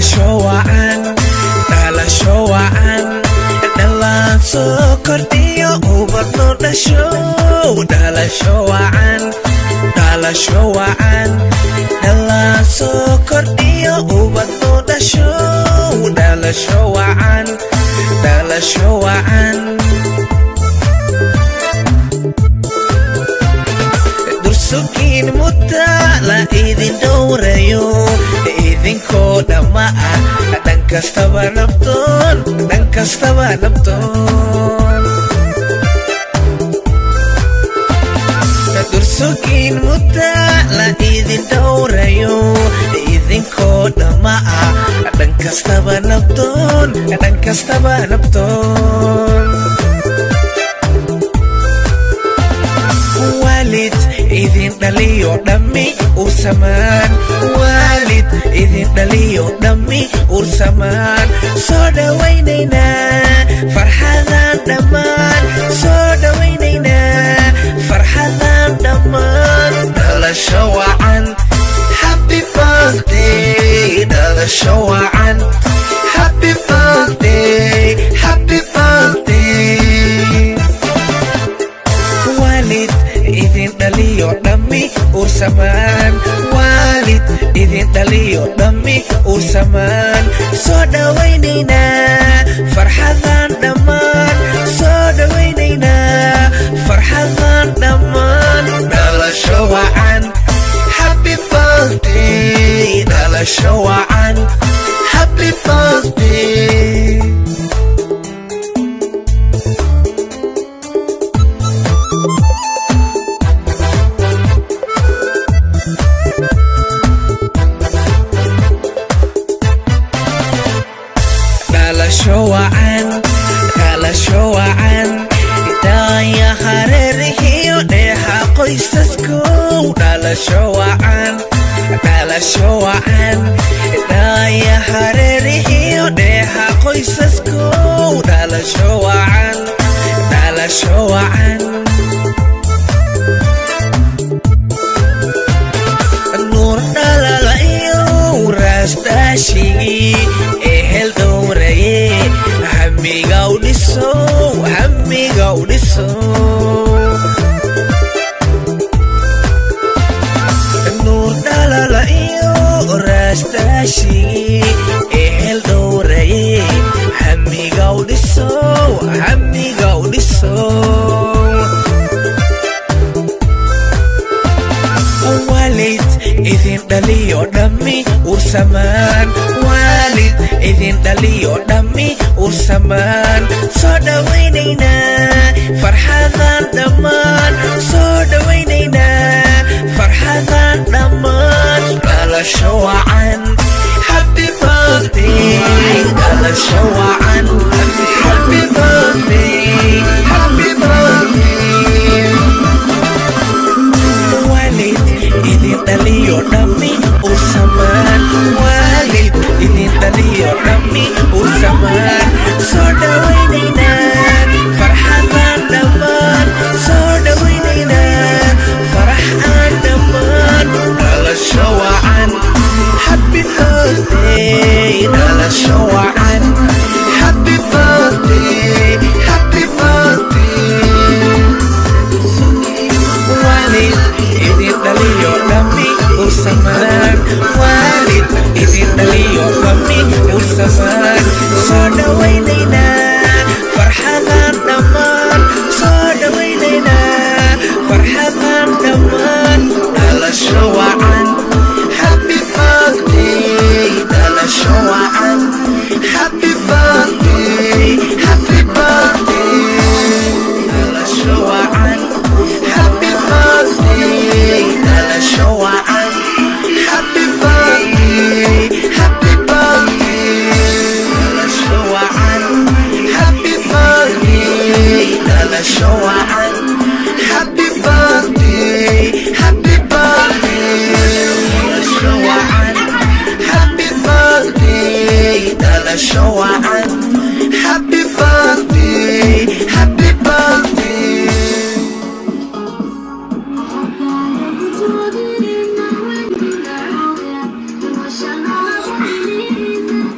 Dhalasho wacan, dhalasho wacan, dhalaan soo kordhiyo, ubadno dhasho. Dhalasho wacan, dhalasho wacan, dhalaan soo kordhiyo, ubadno dhasho. Dhalasho wacan, dhalasho wacan. Dursugiin mudda la idin dhowrayo, idinkoo dhamma ah, dhan kastaba nabdoon, dhan kastaba nabdoon. Dursugiin mudda la idin dhowrayo, idinkoo dhamma ah, dhan kastaba nabdoon, dhan kastaba nabdoon. Waalid idin dhaliyo dhammi ursamaan, waalid idin dhaliyo dhammi ursamaan. Soo dhowaynaynaa farxadan dhammaan, soo dhowaynaynaa farxadan dhammaan. Dhalasho wacan, happy birthday. Dhalasho wacan, happy birthday, happy birthday. Waalid idin dhaliyo dhammi ursamaan, waalid idin dhaliyo dhammi ursamaan. Soo dhowaynaynaa farxadan dhammaan, soo dhowaynaynaa farxadan dhammaan. Dhalasho wacan, happy birthday. Dhalasho wacan, happy birthday. Dhalasho wacan, dhalasho wacan, daaya hareerihiyo dheexa qoysaskow. Dhalasho wacan, dhalasho wacan, daaya hareerihiyo dheexa qoysaskow. Dhalasho wacan, dhalasho wacan. Nuur dhalala iyo raastaashigii ehel dhowraye, hamiga u dhiso, hamiga u dhiso. Nuur dhalala iyo raastaashigii ehel dhowraye, hamiga u dhiso, hamiga u dhiso. Waalid idin dhaliyo dhammi ursamaan, waalid idin dhaliyo dhammi ursamaan. Soo dhowaynaynaa farxadan dhammaan, soo dhowaynaynaa farxadan dhammaan. Dhalasho wacan, happy birthday. Dhalasho wacan, happy birthday, happy birthday. Waalid idin dhaliyo dhammi ursamaan, waalid idin dhaliyo dhammi ursamaan. Soo dhowaynaynaa farxadan dhammaan, soo dhowaynaynaa faraxaan dhammaan. Dhalasho wacan, happy birthday. Dhalasho wacan, happy birthday, happy birthday. Waalid idin dhaliyo dhammi ursamaan, waalid idin dhaliyo dhammi ursamaan. Soo dhowaynaynaa farxadan dhammaan, soo dhowaynaynaa farxadan dhammaan. Dhalasho wacan, happy birthday. Dhalasho wacan, happy birthday, happy birthday. Dhalasho wacan, happy birthday. Dhalasho wacan, happy birthday, happy birthday. Dhalasho wacan, happy birthday. Dhalasho wacan, happy birthday, happy birthday. Dhalasho wacan, happy birthday. Dhalasho wacan, happy birthday, happy birthday. Thank you.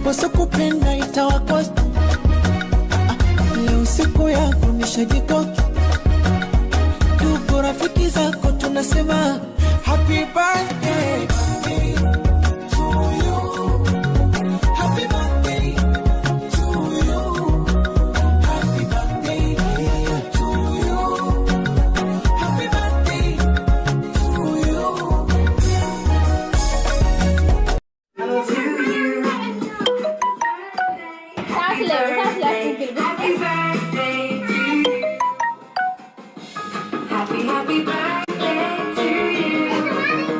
Wasokupenda itawakosta. Leo siku yako nishajikoki, ndugu rafiki zako tunasema happy birthday to you, happy birthday to you, happy birthday to you, happy birthday to you. Happy birthday to you. Happy, happy birthday to you.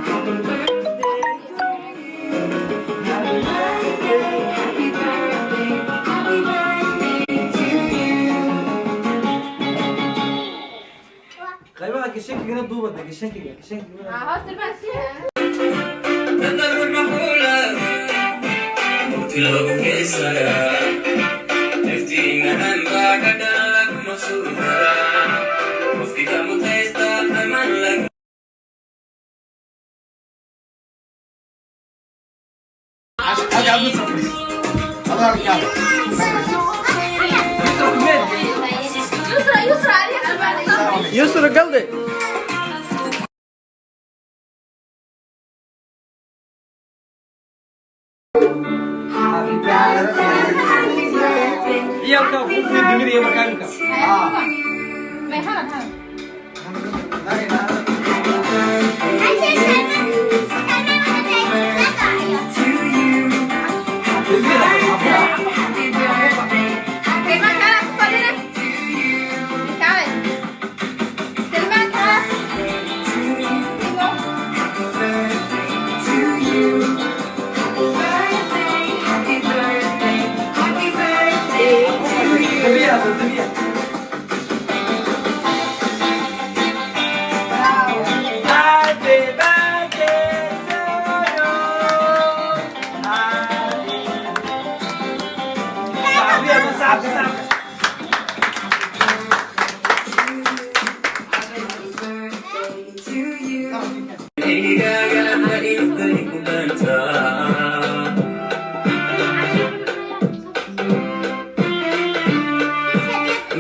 Happy birthday to you. Happy birthday, happy birthday, happy birthday to you. Qaybaha gashankigana duubada gashankiga gashankiga. Yusra galde. Ciyaalka fuufii dimiraya markaa imika. Ra'yigaaga intay ku dhaantaa.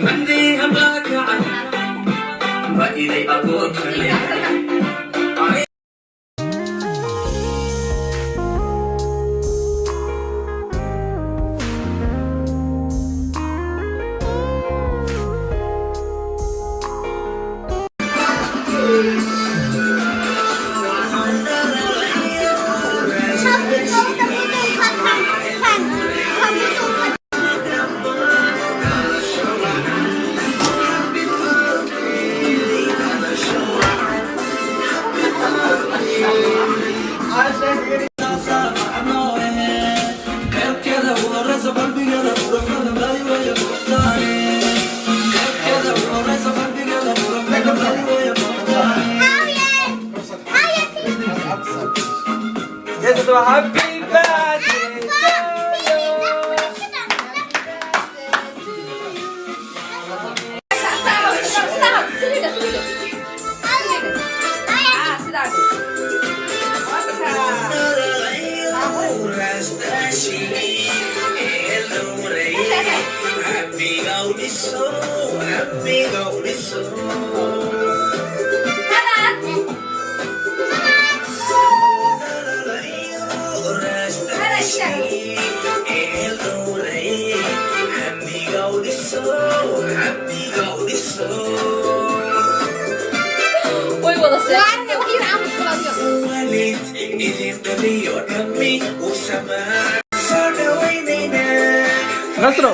Mandii hambaa kacan, ba'iday agootale. Yes, happy birthday to you. Way wada seexdeen. Nasro.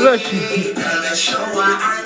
Lucky.